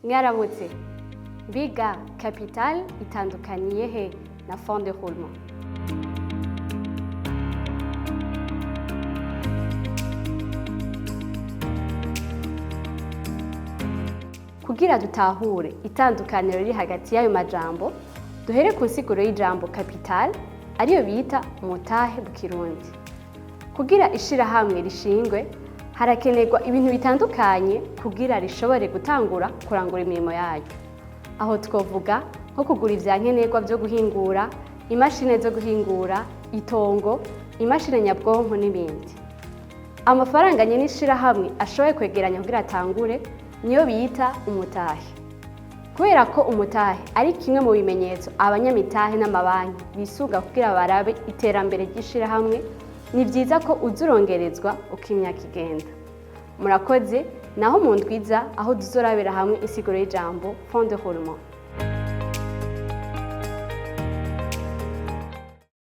Mwaramutse. Mbega capital itandukaniye he na fond de roulement? Kugira dutahure itandukaniro riri hagati y'ayo majambo, duhere ku nsiguro y'ijambo capital, ariyo bita umutahe mu Kirundi. Kugira ishirahamwe rishingwe, harakenerwa ibintu bitandukanye kugira rishobore gutangura kurangura imirimo yaryo. Aho twovuga nko kugura ivyankenerwa vyo guhingura, imashini zo guhingura, itongo, imashini nyabwonko n'ibindi. Amafaranga nyene ishirahamwe ashoboye kwegeranya kugira atangure niyo bita umutahe. Kubera ko umutahe ari kimwe mu bimenyetso abanyamitahe n'amabanki bisunga kugira barabe iterambere ry'ishirahamwe, ni vyiza ko uza urongerezwa uko imyaka igenda. Murakoze, naho mu ndwiza aho tuzorabira hamwe insiguro y'ijambo fond de roulement.